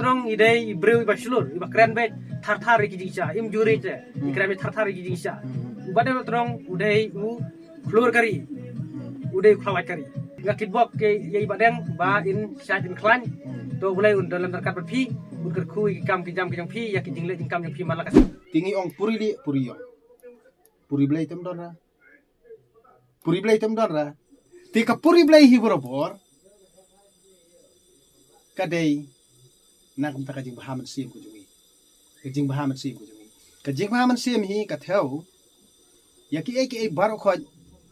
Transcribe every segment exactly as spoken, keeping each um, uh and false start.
Nongtrong i dei i briew iba shlur, iba kren beit thar thar ïa ki jingshisha, im ju ri te, i kren beit thar thar ïa ki jingshisha. Uba dei nongtrong u dei u khlur ka ri, u dei u khlawait ka ri. Nga kitbok ïa i Bahdeng ba in shait in khlaiñ. To U Blei un don lem ryngkat bad phi, un kyrkhu ïa ki kam ki jam ki jong phi, ïa ki jingleh jingkam jong phi man la ka sngi. Te ngi ong puri lieh puri ïong. Puri Blei te ym don ra. Puri Blei te ym don ra. Te ka puri Blei hi barabor ka dei na ka bynta ka jingbha mynsiem ka jong ngi. Ka jingbha mynsiem ka jong ngi. Ka jingbha mynsiem hi ka thew ïa kiei kiei baroh khoit,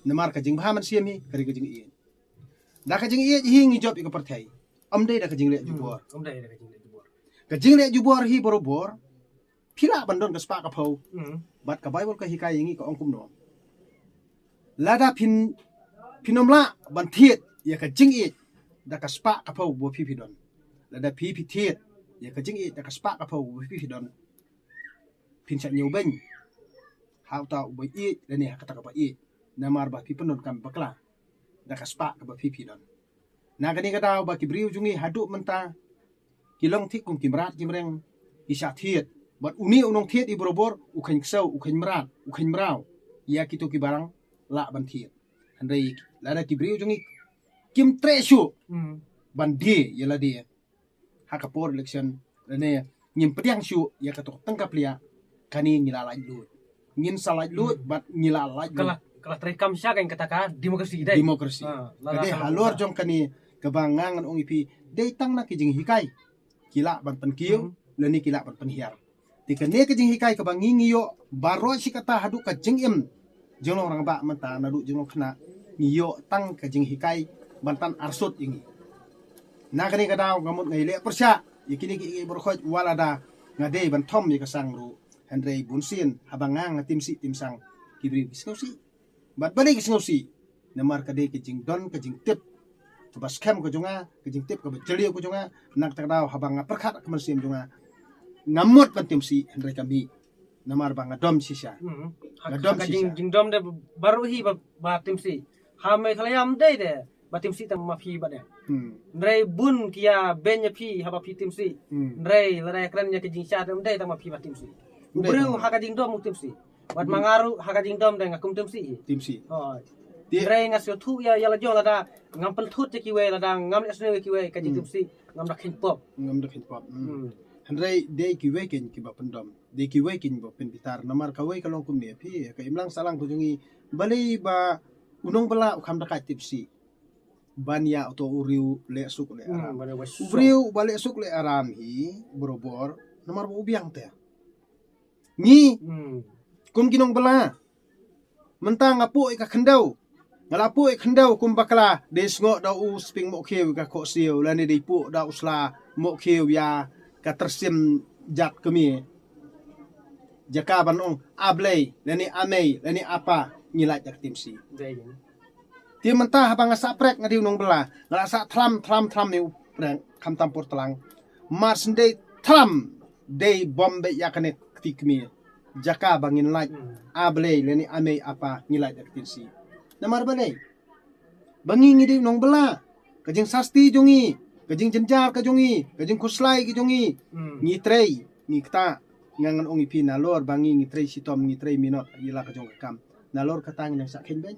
namar ka jingbha mynsiem hi ka dei ka jingïeit. Da ka jingïeit hi ngi jop ïa ka pyrthei. Ym dei da ka jingleh jubor. Ym dei da ka jingleh jubor. Ka jingleh jubor hi barabor phi lah ban don ka spah ka phew. Bad ka Baibl ka hikai ïa ngi, ka ong kumno? Lada phin, phin ym lah ban thied ïa ka jingïeit da ka spah ka phew ba phi phi don. Lada phi phi thied ïa ka jingïeit da ka spah ka phew ba phi phi don, phin sa ñiewbeiñ ha uta uba ïeit lane ha kata kaba ïeit, namar ba phi pyndonkam bakla da ka spah kaba phi phi don. Na kane ka daw ba ki briew jong ngi haduh mynta ki long thik kum ki mrad ki mreng, ki shah thied. Bad une u nongthied i barabor u kheiñ ksew, u kheiñ mrad, u kheiñ mraw ïa kito kiba dang lah ban thied. Hynrei lada ki briew jong ngi kim treh shuh ban die ïa lade ha ka por election, lane ngim pdiang shuh ïa kato ka tyngka pliah, kane ngi la laitluid. Ngin sa laitluid bad ngi la laitluid. Ka la, ka la treikam sha kane kata ka demokrasi dei. Demokrasi. Ka dei halor jong kane kaba nga ngan ong ïa phi, dei tang na ki jinghikai ki lah ban pynkiew lane ki lah ban pynhiar. Te kane ka jinghikai kaba ngi ngi ïoh baroh shi katta haduh ka jingim jinglong rangbah mynta naduh jinglong khynnah, ngi ïoh tang ka jinghikai ban tan arsut ïa ngi. Na kane ka daw nga mut nga ïaleh pyrshah ïa kine kiei kiei baroh khoit, wat lada nga dei ban thom ïa ka sang ruh, hynrei bunsien haba nga nga tim sih tim sang, ki briew ki sngewsih. Bad balei ki sngewsih? Namar ka dei ka jingdon ka jingtip kaba skhem ka jong nga, ka jingtip kaba jylliew ka jong nga. Na kata ka daw haba nga pyrkhat ha ka mynsiem jong nga, nga mut ban tim sih, hynrei ka mih. Namar ba nga dom shisha. Nga dom shisha. Jingdom de baroh hi ba, ba tim sih. Ha Meghalaya ym dei de ba tim sih tang ma phi Bahdeng. Hynrei bun ki ïa beiñ ïa phi haba phi tim sih. Hynrei lada ïa kren ïa ka jingshisha de ym dei tang ma phi ba tim sih. U briew ha ka jingdom u tim sih. Bad ma nga ruh ha ka jingdom de nga kum tim sih. Tim sih. Hynrei nga sngewthuh ïa, ïa la jong lada ngam pynthut ïa kiwei, lada ngam leh sniew ïa kiwei, ka jingtim sih ngam da kheiñ pop. Ngam da kheiñ pop. Hynrei dei kiwei keiñ kiba pyndom. Dei kiwei keiñ ba pynbitar. Namar kawei ka long kumne, phi, ka imlang sahlang ka jong ngi, balei ba u nongbylla u kham da ka tim sih ban ïa uto u briew leh suk leh aram. U briew uba leh suk leh aram hi barabor namar ba u biang te. Ngi kum ki nongbylla, mynta nga puh ïa ka khyndew, nga la puh ïa ka khyndew kum bakla, dei sngoh da u sping mohkhiew ïa ka khohsiew, lane dei puh da u sla mohkhiew ïa ka tyrsim jat kmie. Jaka ban ong A Blei lane A Mei lane A Pa, ngi lait da ka tim sih. Te mynta haba nga sah prek nga dei u nongbylla, nga la sah thlam thlam thlam ne u prek, khamtam por tlang. Mar syn dei thlam dei bom beit ïa kane ka kti kmie. Jaka ba ngin lait A Blei lane A Mei A Pa, ngi lait da ka tim sih. Namar balei? Ba ngi ngi dei u nongbylla. Ka jingsasti jong ngi, ka jingjynjar ka jong ngi, ka jingkhuslai ka jong ngi, ngi trei, ngi kta. Nga ngan ong ïa phi, nalor ba ngi ngi trei shitom, ngi trei minot ïa la ka jong ka kam, nalor kata ngi nang shah kheiñ beiñ.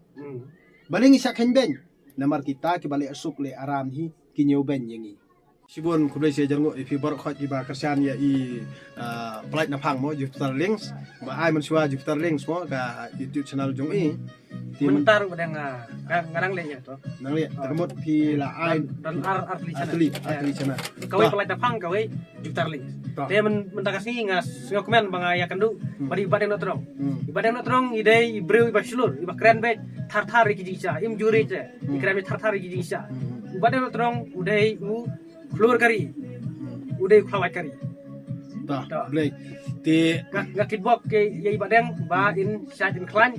Balei ngi shah kheiñ beiñ? Namar kita kiba leh suk leh aram hi ki ñiewbeiñ ïa ngi. Shibun khublei shi hajar nguh ïa phi baroh khoit kiba kyrshan ïa i, ah, Pyllait Naphang mo, Jupiter Links. Ba ai mynshuwa Jupiter Links mo, ka YouTube channel jong i. Te mynta ruh ba dang, ah, nga, nga nang leh ïa to. Nang leh, te ka mut phi la ai. Don, don ar, ar tylli channel. Ar tylli, ar tylli channel. Kawei Pyllait Naphang, kawei Jupiter Links. Te myn-, mynta ka sngi nga sngewkmen ba nga ïakynduh bad i Bahdeng Nongtrong. I Bahdeng Nongtrong i dei i briew iba shlur, iba kren beit thar thar ïa ki jingshisha, im juri te. I kren beit thar thar ïa ki jingshisha. I Bahdeng Nongtrong u dei u khlur ka ri, u dei u khlawait ka ri. Ta, Blei. Te nga, nga kitbok ïa i Bahdeng ba in shait in khlaiñ.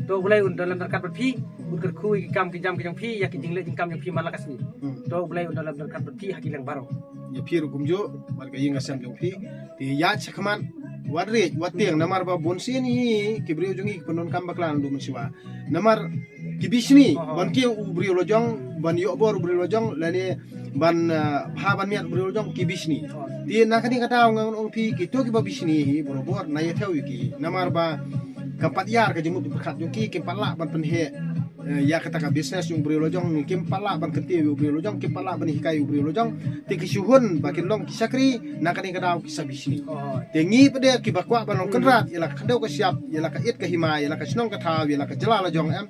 To U Blei un don lem ryngkat bad phi, un kyrkhu ïa ki kam ki jam ki jong phi, ïa ki jingleh jingkam jong phi man la ka sngi. To U Blei un don lem ryngkat bad phi ha ki liang baroh. Ïa phi ruh kumjuh bad ka ïing ka sem jong phi. Te ïa shakhmat, wat rit wat tieng, namar ba bun sien hi ki briew jong ngi ki pyndonkam bakla naduh mynshuwa. Namar ki bishni ban kiew u briew la jong, ban ïoh bor u briew la jong, lane ban, ah, bha ban miat u briew la jong ki bishni. Te na kane ka daw ngan ong phi kito kiba bishni hi barabor na ïa thew ïa ki. Namar ba kam pat ïar ka jingmut jingpyrkhat jong ki, kim pat lah ban pynheh, eh, ïa kata ka business jong u briew la jong, kim pat lah ban kyntiew ïa u briew la jong, kim pat lah ban hikai ïa u briew la jong. Te ki shu hun ba kin long ki shakri, na kane ka daw ki sa bishni. Te ngi pat de kiba kwah ban long kynrad ïa la ka khyndew ka shyiap, ïa la ka ïit ka hima, ïa la ka shnong ka thaw, ïa la ka jylla la jong em,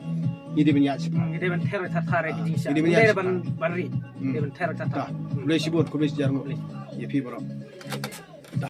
ngi dei ban ïaid shaphrang. Ngi dei ban ther thar thar ïa ki jingshisha. Ngi dei ban ïaid shaphrang. Ban ri. Ngi dei ban ther thar thar. Khublei shibun, khublei shihajar nguh ïa phi baroh.